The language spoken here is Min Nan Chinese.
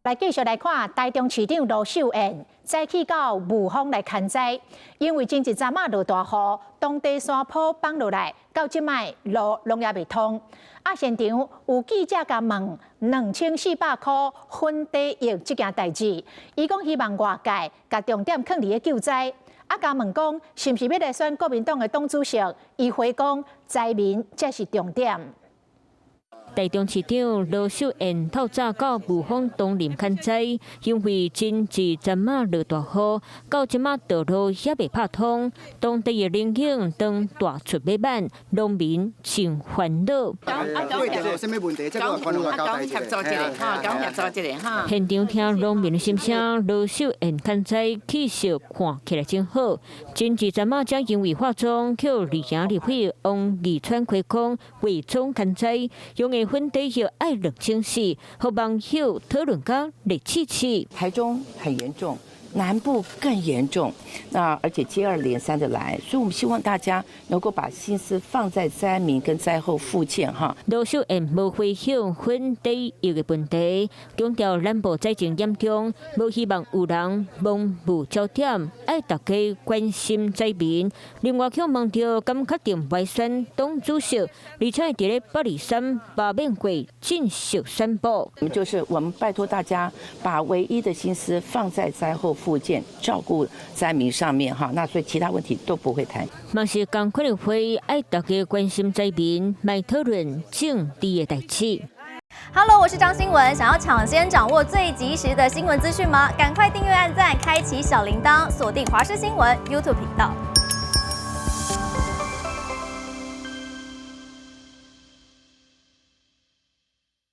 來繼續來看台中市長盧秀燕，早起到霧峰來勘災，因為前一陣仔落大雨，當地山坡崩落來，到這擺路攏猶未通。啊，現場有記者共問2400箍粉底液這件代誌，伊講希望外界共重點囥佇咧救災。啊，共問講是毋是欲來選國民黨的黨主席，伊回講災民才是重點。台中市長盧秀燕透早到霧峰東林勘災，因為前一陣仔落大雨，到這馬道路猶未拍通，當地的人影當大出欲挽，農民真煩惱。現場聽農民的心聲，盧秀燕勘災氣色看起來真好。前一陣仔才因為化妝，予綠營立委王義川開講偽裝勘災，用的粉底液愛2400，予網友討論甲熱刺刺。台中很嚴重，南部更嚴重，那而且接二連三的來，所以我們希望大家能夠把心思放在災民跟災後復建哈。盧秀燕無回應粉底液的問題，強調南部災情嚴重，無希望有人模糊焦點，愛大家關心災民。另外，予問著敢確定欲選黨主席，而且佇咧823罷免過正式宣布。就是我們拜託大家把唯一的心思放在災後復建、照顧災民上面哈，那所以其他問題都不會談。嘛是仝款的話，愛大家關心災民，莫討論政治的代誌。 Hello，我是張新文，想要搶先掌握最及時的新聞資訊嗎？趕快訂閱、按讚、開啟小鈴鐺，鎖定華視新聞 YouTube 頻道。